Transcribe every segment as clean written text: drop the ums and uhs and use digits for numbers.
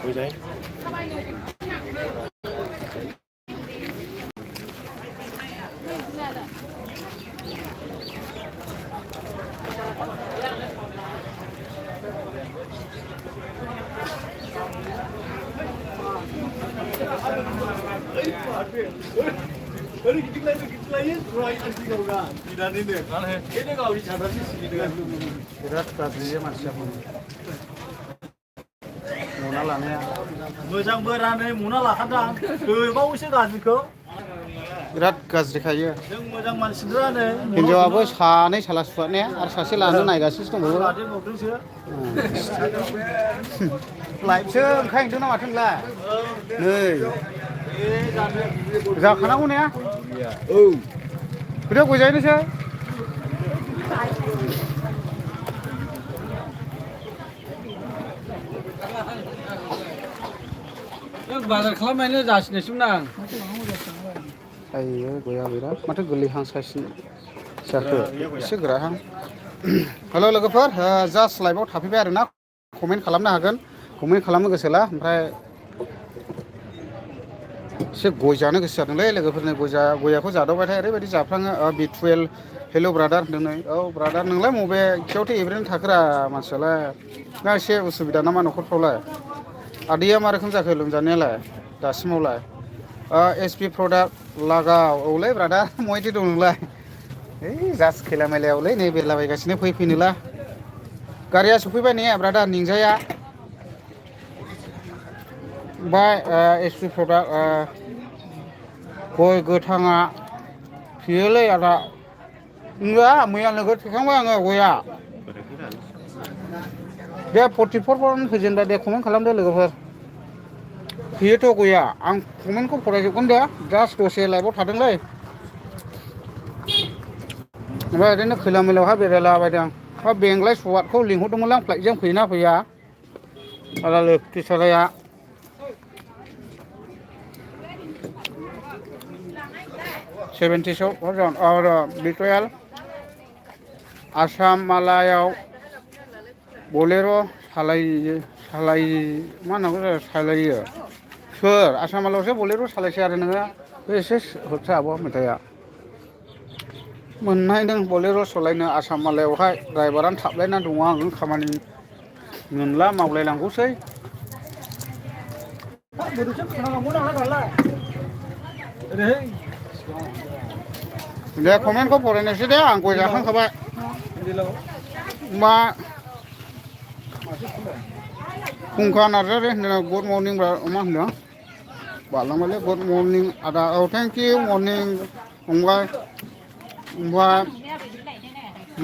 Buổi Ini kita lagi try asli kau kan? Tidak ini. Ini kau bicara sih dengan berat tadi masih apa? Muna lanya. Mujang berani muna lah kadang. Bau sih kan kau? Berat gaज्रि खायो जों मोजां मानसिफोरानो हिनजावाबो सानै साला सुवादने आरो सासे लानो नायगासिनो दंबावो लाइफसो ओंखायनोथ' ना माथो नोंलाय नै जाखानांगौ ने औ खोथाया गयजायनोसै बाजार खालामनायनो जासिनोसैमोन आं ayo goya birat माथो गोलैहां साइसनि जाखो एसे गोराहां हेल' लोगोफोर जास्ट लाइभआव थाफैबाय आरोना कमेन्ट खालामनो हागोन कमेन्ट खालामनो गोसोला ओमफ्राय एसे गय जानो गोसो जादोंलै लोगोफोरनो गयाखौ जादावबायथाय ओरैबायदि जाफ्राङो B12 हेल' ब्रादार होनदों नै औ ब्रादार नोंलाय मबे खियावथो एब्रेनो थाखोरा मानसियालाय ना एसे उसुबिदा नामा न'खरफ्रावलाय आदैया मा रोखोम जाखो लोमजानायालाय दासिमावलाय SP प्रडाक्ट लागाव औलै ब्रादार मयथि दं नोंलाय ओइ जास्ट खैला मैलायावलै नै बेरलाबायगासिनो फैनोला गारिया सफैबाय ने ब्रादार निंजाया ओमफ्राय SP प्रडाक्ट गय गोथाङा फेयोलै आदा नङा मैया नोगोद फेखांबाय आङो गया दे 44 फैजेनबाय दे कमेन्ट खालामदो लोगोफोर फेयोथ' गया आं कमेन्टखौ फरायजोबगोन दे जास्ट दसे लाइभआव थादोंलै ओमफ्राय ओरैनो खैला मैलायावहाय बेरायलाबायदों बेंगलाय सवादखौ लिंहरदोंमोनलां फ्लाइटजों फैयोना फैया आदा लोखि साराया 70 और B12 आसाम मालायाव बोलेरो सालायो मा होनांगौ सालायो सोर आसाम मालायावसो बोलेरो सालायसै आरो नोङो बे एसे होबथा आब' मेथाइया मोननाय नों बोलेरो सालायनो आसाम मालायावहाय ड्राइभारानो थाबलायना दङ आं खामानि मोनला मावलायलांगौसै दे कमेन्टखौ फरायनोसै दे आं गय जाखांखाबाय मा फुंखा नार्जारि होनदों गुड मर्निं मा होनदों बारलांबायलै गुड मर्निं आदा औ थेंक इउ मर्निं फंबाय ओमफ्राय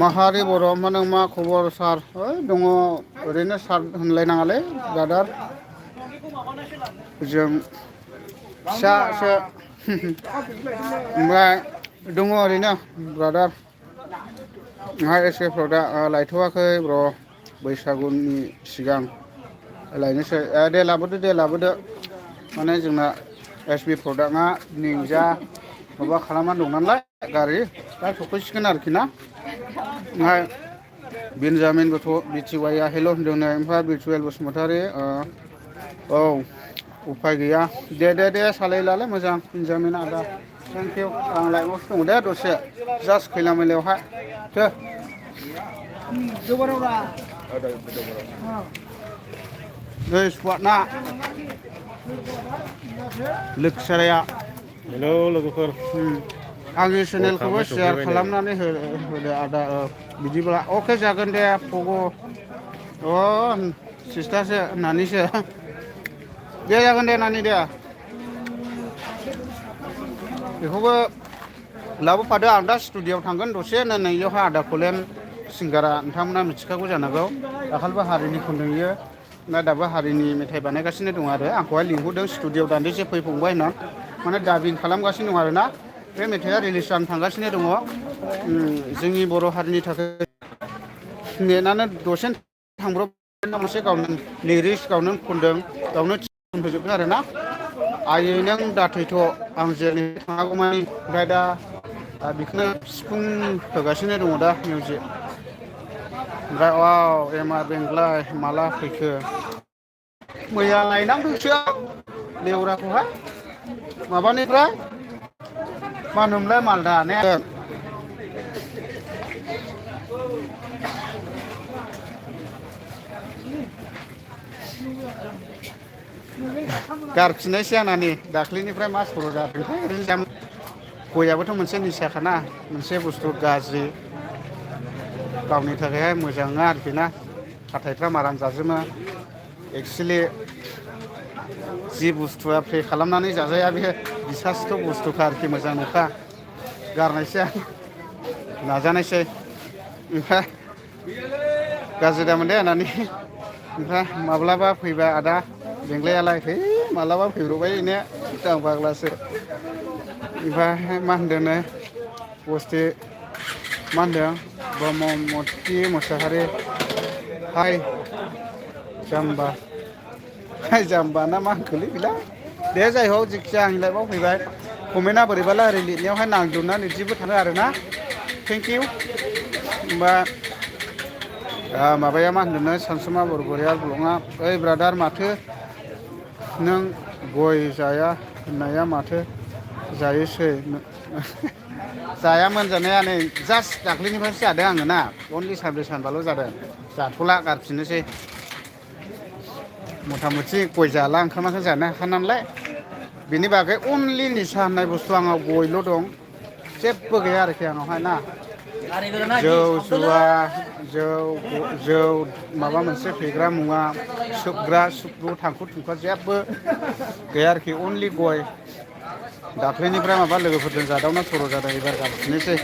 माहारि बर' ओमफ्राय नों मा खबर सार ओइ दङ ओरैनो सार होनलायनाङालै ब्रादार जों फिसासो ओमफ्राय दङ ओरैनो ब्रादार ओमफ्राय एसे प्रडाक्ट लायथ'वाखै ब्र' बैसागुनि सिगां लायनोसै दे लाबोदो माने जोंना SP प्रडाक्टआ निंजा माबा खालामनानै दं नालाय गारि दा सफैसिगोन आरोखि ना ओमफ्राय बेन्जामिन गथ' BTYआ हेल' होनदों नै ओमफ्राय B12 बसुमतारी औ उफाय गैया दे सालायलालै मोजां बेन्जामिन आदा थेंक इउ आं लाइभआवसो दङ दे दसे जास्ट खैला मैलायावहाय नै सुवादना लोखिसाराया हेलौ लोगोफोर आंनि चेनेलखौबो शेयार खालामनानै होदो आदा बिदिब्ला अके जागोन दे फग' अ सिस्टारसो नानिसो दे जागोन दे नानि दे बेखौबो लाबोफादो आं दा स्टुडिय'आव थांगोन दसे नैयावहाय आदा कलेन सिंगारा नोंथांमोना मिथिखागौ जानांगौ दाखालिबो हारिनि खनदों इयो दा दाबो हारिनि मेथाइ बानायगासिनो दं आरो आंखौहाय लिंहरदों स्टुडिय'आव दान्दिसे फैफंबाय होनना माने दाबिं खालामगासिनो दं आरोना बे मेथाइआ रिलिज जानो थांगासिनो दङ जोंनि बर' हारिनि थाखाय नेनानै दसेनो थांब्रबना मोनसे गावनो लिरिक्स गावनो खनदों गावनो खनफैजोबदों आरोना आयै नों दाथैथ' आं जेरै थाङागौमानि ओमफ्राय दा बेखौनो सिफुं होगासिनो दङ दा मिउजिक ओमफ्राय एमा बेंगलाय माला फैखो मैया लायनांदोंसो लेवराखौहाय माबानिफ्राय मा होनोमोनलाय मालदा ने गारफिननायसै आंना नै दाख्लैनिफ्राय मा सर' जादोंथाय ओरैनो गयाबोथ' मोनसे निसाखाना मोनसे बुस्थु गाज्रि गावनि थाखायहाय मोजां नङा आरोखि ना हाथायफ्रा माराम जाजोबो एक्सुवेलि जि बुस्थुआ प्रे खालामनानै जाजाया बे बिसासथ' बुस्थुखा आरोखि मोजां नंखा गारनायसै आं नाजानायसै ओमफ्राय गाज्रि दामोन दे होननानै ओमफ्राय माब्लाबा फैबा आदा बेंलायालाय है माब्लाबा फैब्रबबाय ने आं फाग्लासो ओमफ्राय मा होनदोंनो बस्ति मा होनदों ब्रह्ममति मोसाहारि हाय जाम्बा हाय जाम्बा ना मा होनखोलै बेलाय दे जाय हक जेखिजाया आंनि लाइफआव फैबाय कमेन्टआ बोरैबाला ओरै लिरनायावहाय नांदुबना लिरजिबो थाङो आरोना थेंक इउ होमबा माबाया मा होनदोंनो सानसुमा बरग'रिया ब्लगआ ओइ ब्रादार माथो नों गय जाया होननाया माथो जायोसै जायामोन जानाया नै जास्ट दाख्लैनिफ्रायसो जादों आङो ना अनलि सानब्रै सानबाल' जादों जाथ'ला गारफिननोसै मथा मथि गय जाला ओंखामाखौ जानो हाखा नालाय बेनि बागै अनलि निसा होननाय बुस्थु आंनाव गयल' दं जेबो गैया आरोखि आंनावहाय ना जौ जुवा जौ माबा मोनसे फेग्रा मुवा सोबग्रा सुबु थांखु थुंखु जेबो गैया आरोखि अनलि गय दाख्लैनिफ्राय माबा लोगोफोरजों जादावना सर' जादों एबार गारफिननोसै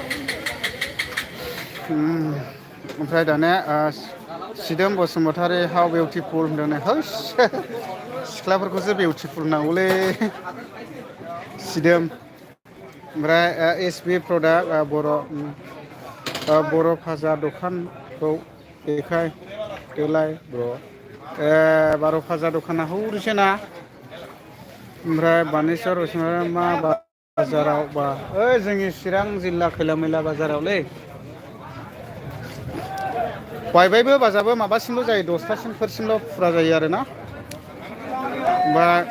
ओमफ्राय दानिया सिदोम बसुमतारी हाउ बिउटिफुल होनदों हैस सिख्लाफोरखौसो बिउटिफुल नांगौलै सिदोम ओमफ्राय एस बि प्रडाक्ट बर' फाजा दखानखौ देखाय देलाय ब्र' 12 फाजा दखाना हौरैसो ना ओमफ्राय बानेस्वर बसुमतारी मा बाजाराव बा ओइ जोंनि चिरां जिल्ला खैला मैला बाजारावलै बायबायबो बाजाबो माबासिमल' जायो 10थासिमफोरसिमल' फुरा जायो आरोना ओमफ्राय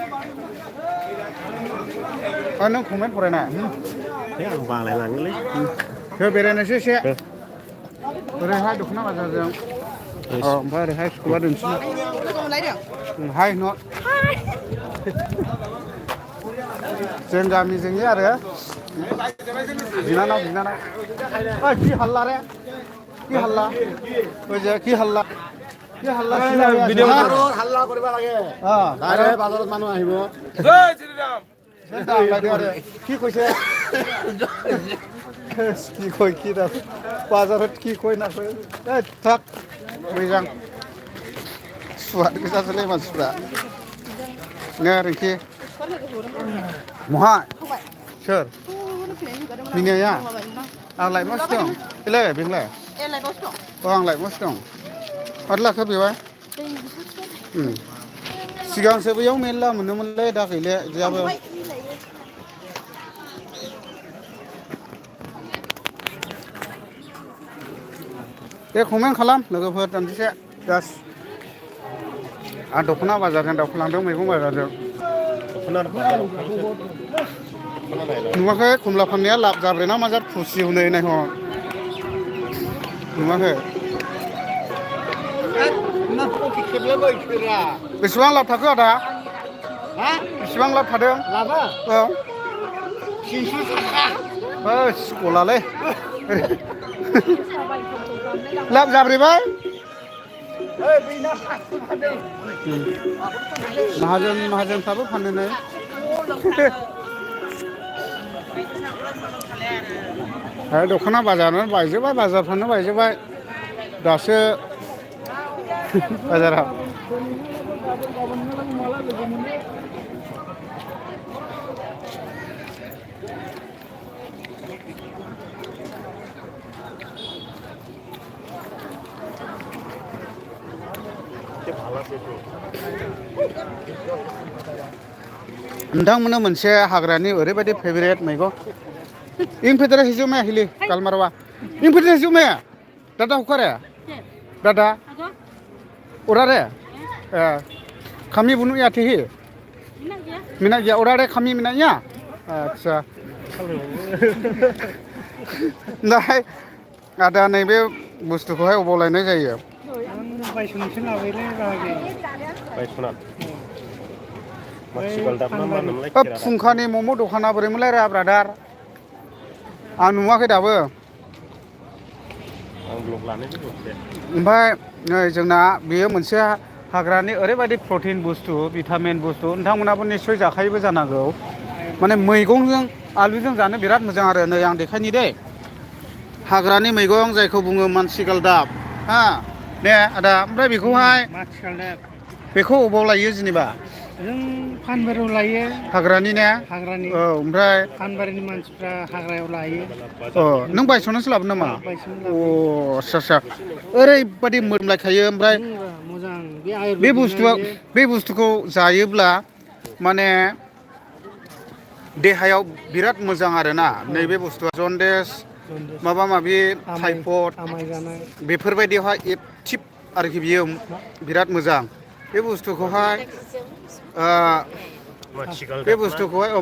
नों कमेन्ट फरायनाय आं बालायलाङोलै बेरायनोसै एसे ओरैहाय दख'ना बाजारजों ओमफ्राय ओरैहाय स्कुला दोनसै हाय न' जों गामिजोंनि आरो बिनानाव कि हाल्ला रे कि हाल्ला कि हाल्ला কি হাল্লা ভিডিও হাল্লা কৰিব লাগে আরে বাজাৰত মানুহ আহিব জয় শ্ৰীৰাম কি কৈছে কি কয় কি বাজাৰত কি কয় নাকয় থাক मोजां सुवाद गोजासोलै मानसिफ्रा नो रिंखि महाय सोर मिनिया आं लाइफआवसो दं बेलाय बेंलाय आं लाइफआवसो दं माथो लाखो बेवहाय सिगांसो बैयाव मेरला मोनोमोनलै दा गैले जेबो दे कमेन्ट खालाम लोगोफोर दान्दिसे जास्ट आं दख'ना बाजारजों दावखोलांदों मैगं बाजारजों नुवाखै खमला फाननाया लाब जाब्रेना मा जाद खुसि हनै नायहर नुवाखै बेसेबां लाब थाखो आदा बेसेबां लाब थादों लाबा औ 300 थाखा गलालै लाब जाब्रेबाय माहाजोनफ्राबो फानो नै दख'ना बाजारानो बायजोब्बाय बाजारफ्रानो बायजोब्बाय दासो बाजाराव नोंथांमोननो मोनसे हाग्रानि ओरैबायदि फेभरेट मैगं इन फेदरा हिजो माया हिलि गालमारवा इन फेदरा हिजो माया दादा हुकारे दादा उरारे kami bunuh ya tihi minat ya orang ada kami minatnya acha dah ada naibe bustuखौहाय अबाव लायनाय जायो बायसनसो लाबायलै बाहागि बायसना मानसिगाल दाबना मा होनोमोनलाय फुंखानि मम' दखाना बोरैमोनलाय रा ब्रादार आं नुवाखै दाबो आं ब्लग लानायनि दसे ओमफ्राय नै जोंना बेयो मोनसे हाग्रानि ओरैबायदि प्रटिन बुस्थु भिटामिन बुस्थु नोंथांमोनाबो निस्सय जाखायोबो जानांगौ माने मैगंजों आलुजों जानो बिराद मोजां आरो नै आं देखायनि दे हाग्रानि मैगं जायखौ बुङो मानसिगालदाब हा दे आदा ओमफ्राय बेखौहाय मानसिगालदाब बेखौ अबाव लायो जेनेबा जों फानबारियाव लायो हाग्रानि ने हाग्रानि औ ओमफ्राय फानबारिनि मानसिफ्रा हाग्रायाव लायो अ नों बायस'नासो लाबोन नामा बायस'ना अ आस्सा ओरैबायदि मोदोमलायखायो ओमफ्राय मोजां बे बुस्थुखौ जायोब्ला माने देहायाव बिराद मोजां आरोना नैबे बुस्थुआ जनदेस माबा माबि टाइफड बेफोरबायदियावहाय एक्टिभ आरोखि बियो बिराद मोजां बे बुस्थुखौहाय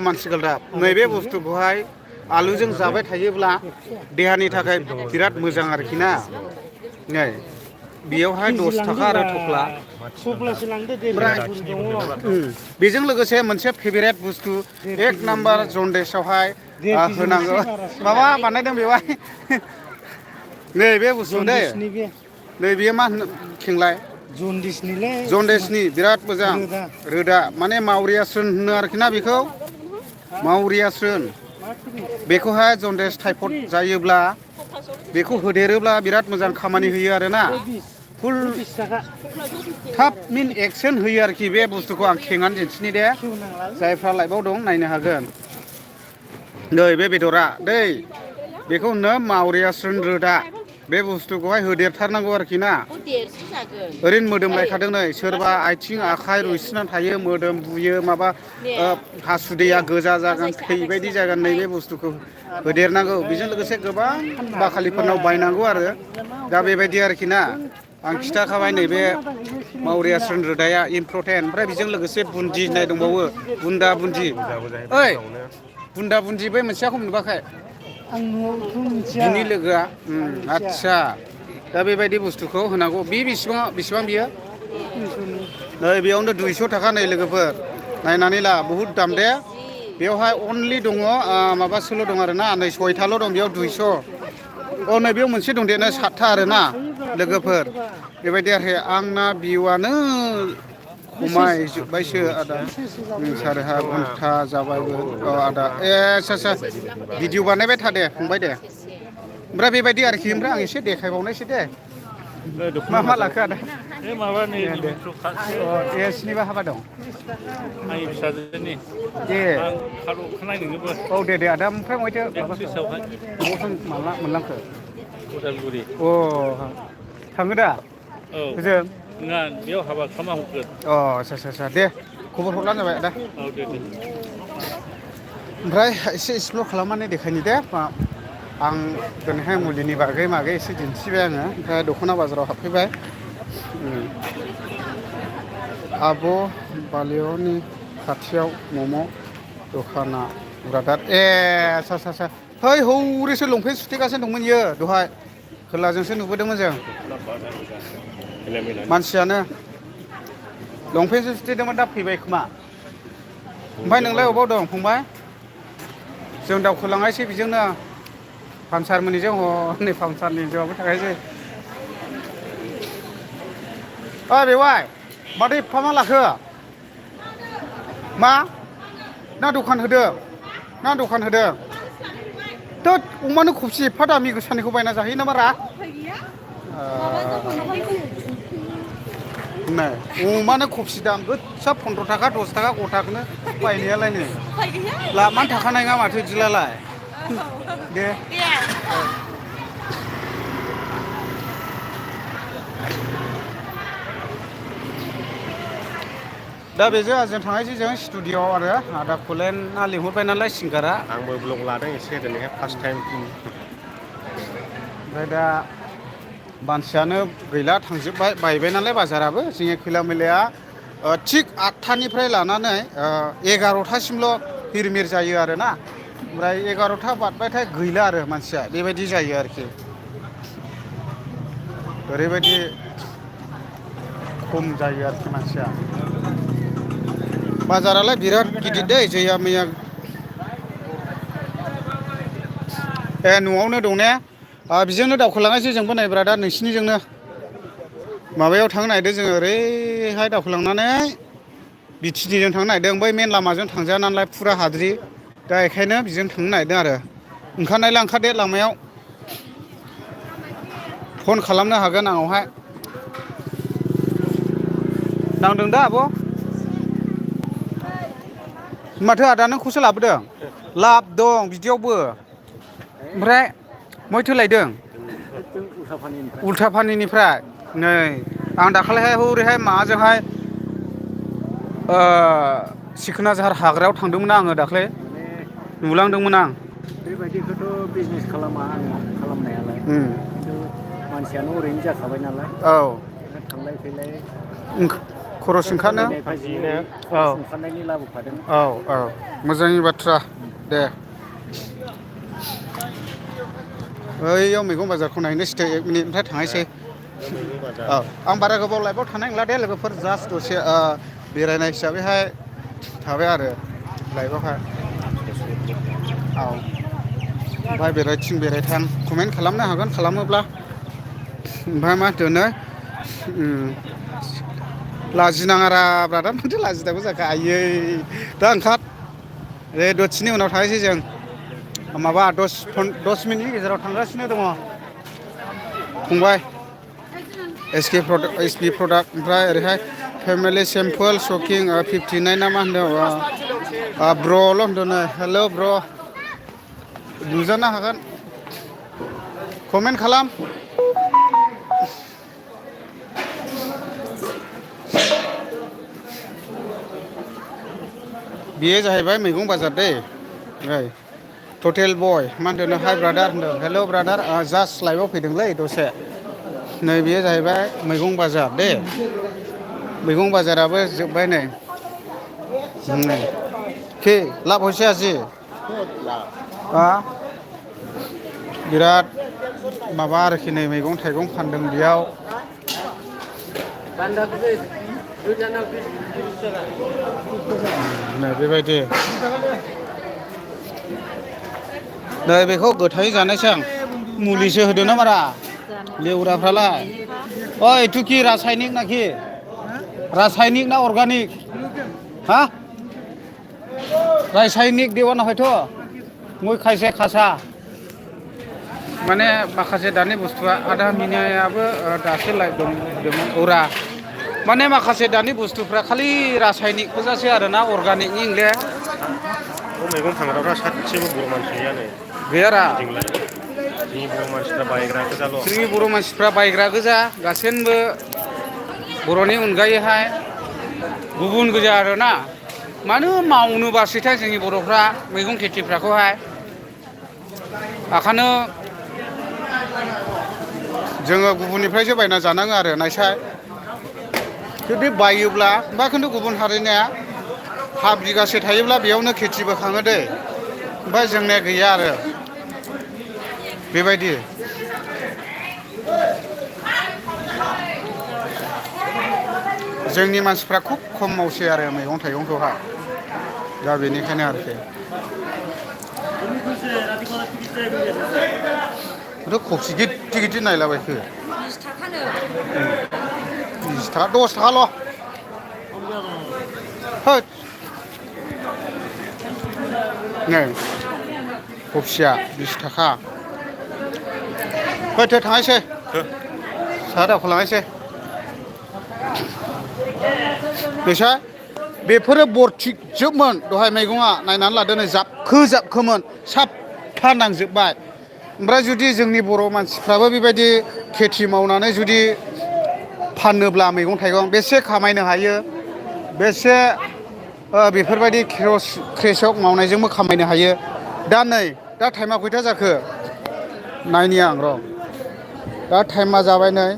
मानसिगालदाब नैबे बुस्थुखौहाय आलुजों जाबाय थायोब्ला देहानि थाखाय बिराद मोजां आरोखि ना नै बेयावहाय 10 थाखा आरो थफ्लासो लांदो दे बेजों लोगोसे मोनसे फेभारेट बुस्थु एक नाम्बार जनदेसआवहाय होनांगौ माबा बानायदों बेवहाय नै बे बुस्थु दे नै बेयो मा होनो खेंलाय जनदेसनि बिराद मोजां रोदा माने मावरियास्रोन होनो आरोखि ना बेखौ मावरियास्रोन बेखौहाय जनदेस टाइफड जायोब्ला बेखौ होदेरोब्ला बिराद मोजां खामानि होयो आरोना फुल थाब मिन एक्सन होयो आरोखि बे बुस्थुखौ आं खेंनानै दिन्थिनि दे जायफ्रा लाइभआव दं नायनो हागोन नै बे बेदरा दै बेखौ होनो मावरियास्रोन रोदा बे बुस्थुखौहाय होदेरथारनांगौ आरोखि ना ओरैनो मोदोमलायखादों नै सोरबा आथिं आखाइ रुइसिनानै थायो मोदोम बुयो माबा हासुदैया गोजा जागोन थै बायदि जागोन नैबे बुस्थुखौ होदेरनांगौ बेजों लोगोसे गोबां बाखालिफोरनाव बायनांगौ आरो दा बेबायदि आरोखि ना आं खिथाखाबाय नैबे मावरियास्रोन रोदाया इम्परटेन्ट ओमफ्राय बेजों लोगोसे बुन्दि होननाय दंबावो बुन्दा बुन्दि ओइ बुन्दा बुन्दि बै मोनसेयाखौ नुबाखै बिनि लोगोआ आदसा दा बेबायदि बुस्थुखौ होनांगौ बे बेसेबां बियो नै बेयावनो 200 थाखा नै लोगोफोर नायनानै ला बहुद दाम दे बेवहाय अनलि दङ माबासोल' दं आरोना नै 6थाल' दं बेयाव 200 अ नै बेयाव मोनसे दं दे नै 7था आरोना लोगोफोर बेबायदि आरो आंना भिउआनो खमायजोब्बायसो आदा 4.5 घन्टा जाबायबो आदा आदसा भिडिअ बानायबाय था दे फंबाय दे ओमफ्राय बेबायदि आरोखि ओमफ्राय आं एसे देखायबावनायसै दे मा लाखो आदा माबा नै सिनिबा हाबा दं आंनि फिसाजोनि दे आं खानायनोबो औ दे आदा ओमफ्राय माथो माला मोनलांखो उदालगुरि अ थाङो दा औ ओजों नङा बेयाव हाबा खालामना हरगोन अ आदसा दे खबर हरब्लानो जाबाय आदा औ दे ओमफ्राय एसे एक्सप्लर खालामनानै देखायनि दे आं दिनैहाय मुलिनि बागै मागै एसे दिन्थिबाय आङो ओमफ्राय दख'ना बाजाराव हाबफैबाय आब' बालिय'नि खाथियाव मम' दखाना ब्रादार आदसा है हौरैसो लंपेन्ट सुथेगासिनो दंमोन इयो दहाय खोलाजोंसो नुबोदोंमोन जों मानसियानो लंपेन्टसो सुथेदोंमोन दा फैबाय खोमा ओमफ्राय नोंलाय अबाव दं फंबाय जों दावखोलांनायसै बेजोंनो पानसारमोननिजों हनै पानसारनि जवाबो थाखायसै बेवाय माथो एफा मा लाखो मा ना दखान होदों थोद अमानो खबसे एफा दामि गोसानिखौ बायना जाहैयो नामा रा नै अमानो खबसे दाम गोसा 15 थाखा 10 थाखा गथाखौनो बायनायालाय नै लाबोनानै थाखानाय नङा माथो बिदिलाय दे दा बेजों जों थांनायसै जों स्टुडिअ'आव आरो आदा कुलेनआ लिंहरबाय नालाय सिंगारा आंबो ब्लग लादों एसे दिनैहाय फार्स्ट टाइम ओमफ्राय दा मानसियानो गैला थांजोब्बाय बायबाय नालाय बाजाराबो जोंनि खैला मैलाया थिग 8थानिफ्राय लानानै 11थासिमल' हिरमिर जायो आरोना ओमफ्राय 11था बारबाथाय गैला आरो मानसिया बेबायदि जायो आरोखि ओरैबायदि खम जायो आरोखि मानसिया बाजारालाय बिराद गिदिर दै जैया मैया न'आवनो दं ने बेजोंनो दावखोलांनायसै जोंबो नै ब्रादा नोंसिनिजोंनो माबायाव थांनो नागिरदों जोङो ओरैहाय दावखोलांनानै बिटिडिजों थांनो नागिरदों बै मेन लामाजों थांजाया नालाय फुरा हाद्रि दा बेखायनो बिजों थांनो नागिरदों आरो ओंखारनायलाय ओंखारदे लामायाव फन खालामनो हागोन आंनावहाय नांदों दा आब' माथो आदा नों खौसो लाबोदों लाब दं बिदियावबो ओमफ्राय मैथो लायदों उल्थापानिनिफ्राय नै आं दाखालिहाय हरैहाय माबाजोंहाय सिखोनाझार हाग्रायाव थांदोंमोन आङो दाख्लै नुलांदोंमोन आं बेबायदिखौथ' बिजनेस खालामा आङो खालामनायालाय खिन्थु मानसियानो ओरैनो जाखाबाय नालाय औ थांलाय फैलाय खर' सिंखानो औ ओंखारनायनि लाबोफादों औ औ मोजांनि बाथ्रा दे ओइयाव मैगं बाजारखौ नायनोसै 1 मिनिट ओमफ्राय थांनायसै मैगं बाजार औ आं बारा गोबाव लाइफआव थानाय नंला दे लोगोफोर जास्ट दसे बेरायनाय हिसाबैहाय थाबाय आरो लाइफआवहाय औ ओमफ्राय बेरायथिं बेरायथां कमेन्ट खालामनो हागोन खालामोब्ला ओमफ्राय मा होनो लाजिनाङारा ब्रादार माथो लाजिनांगौ जाखो आयै दा ओंखार दसेनि उनाव थांनोसै जों माबा 10 मिनिटनि गेजेराव थांगासिनो दङ फंबाय एसपि प्रडाक्ट ओमफ्राय ओरैहाय फेमिलि सेम्पोल शकिं 59 ना मा होनदों ब्र'ल' होनदों नै हेल' ब्र' नुजानो हागोन कमेन्ट खालाम बेयो जाहैबाय मैगं बाजार दै टटेल बय मा होनदों हाय ब्रादार होनदों हेल' ब्रादार जास्ट लाइभआव फैदोंलै दसे नै बेयो जाहैबाय मैगं बाजार दे मैगं बाजाराबो जोब्बाय नै कि लाभ হৈছে আজি बिराद माबा आरोखि नै मैगं थाइगं फानदों बेयाव नै बेबायदि नै बेखौ गोथाङै जानायसै आं मुलिसो होदों ना मारा लेवराफ्रालाय ओइ तुकि रासायनिक नाखि रासायनिक ना अर्गानिक हा रासायनिक देवा ना हयथ' মই खायसे खासा माने माखासे दानि बुस्थुआ आधा मिनियाबो दासो लाइभ दंमोन औरा माने माखासे दानि बुस्थुफ्रा खालि रासायनिक गोजासो आरोना अर्गानिकनि इंले मैगं फानग्राफ्रा सासेबो बर' मानसि गैयानो गैयारा जोंनि बर' मानसिफ्रा बायग्रा गोजाल' जोंनि बर' मानसिफ्रा बायग्रा गोजा गासैबो बर'नि अनगायैहाय गुबुन गोजा आरोना मानो मावनो बासैथाय जोंनि बर'फ्रा मैगं खेथिफ्राखौहाय ओंखायनो जोङो गुबुननिफ्रायसो बायना जानाङो आरो नायसाय जुदि बायोब्ला बा खिन्थु गुबुन हारिनिया हाफ बिगासे थायोब्ला बेयावनो खेथि बोखाङो दै ओमफ्राय जोंनिया गैया आरो बेबायदि जोंनि मानसिफ्रा खुब खम मावसै आरो मैगं थाइगंखौहाय दा बेनिखायनो आरोखि खबसे गिदिर गिदिर नायलाबायखो 20 थाखानो 20 थाखा 10 थाखाल' होद नै खबसेया 20 थाखा होद थांनायसै साहा दावखोलांनायसै नोंसा बेफोरो बरथिकजोबमोन दहाय मैगङा नायनानै लादो नै जाबखोमोन साफा नांजोबबाय ओमफ्राय जुदि जोंनि बर' मानसिफ्राबो बेबायदि खेथि मावनानै जुदि फानोब्ला मैगं थाइगं बेसे खामायनो हायो बेसे बेफोरबायदि क्रेसक मावनायजोंबो खामायनो हायो दा नै दा टाइमा खयथा जाखो नायनि आं र' दा टाइमा जाबाय नै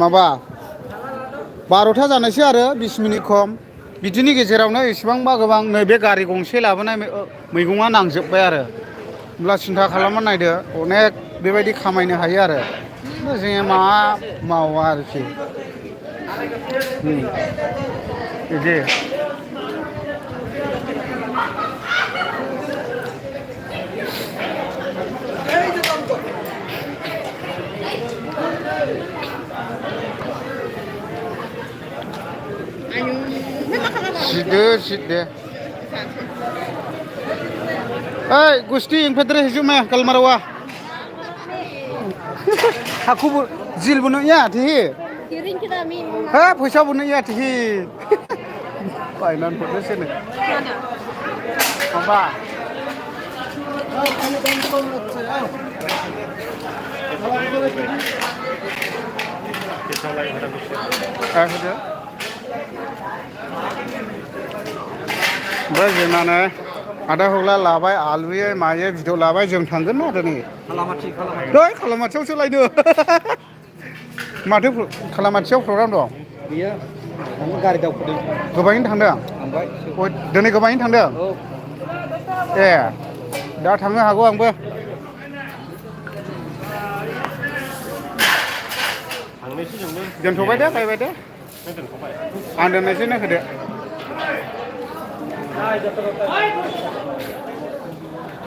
माबा 12था जानोसै आरो 20 मिनिट खम बिदिनि गेजेरावनो इसेबांबा गोबां नैबे गारि गंसे लाबोनाय मैगङा नांजोबबाय आरो होमब्ला सिन्था खालामना नायदो अनेक बेबायदि खामायनो हायो आरो जोङो मा मावा आरोखि बिदि Sidde. Hey, Gusti yang pedre hijau kalmarawa. Aku jil bunuh ya tihi. Kiring kita min. Hah, pusat bunuh ya tihi. Painan pedre sini. Mana? Apa? Sudah. ओमफ्राय जोंनानो आदा हौला लाबाय आलुयै मायै भिडिअ लाबाय जों थांगोन ना दिनै दै खालामाथियावसो लायदो माथो खालामाथियाव प्रग्राम दं बियो गारि दावखोदों गोबाङैनो थांदों दिनै गोबाङैनो थांदों ए दा थांनो हागौ आंबो दोनथ'बाय दे बायबाय दे आं दोननायसै नों होदो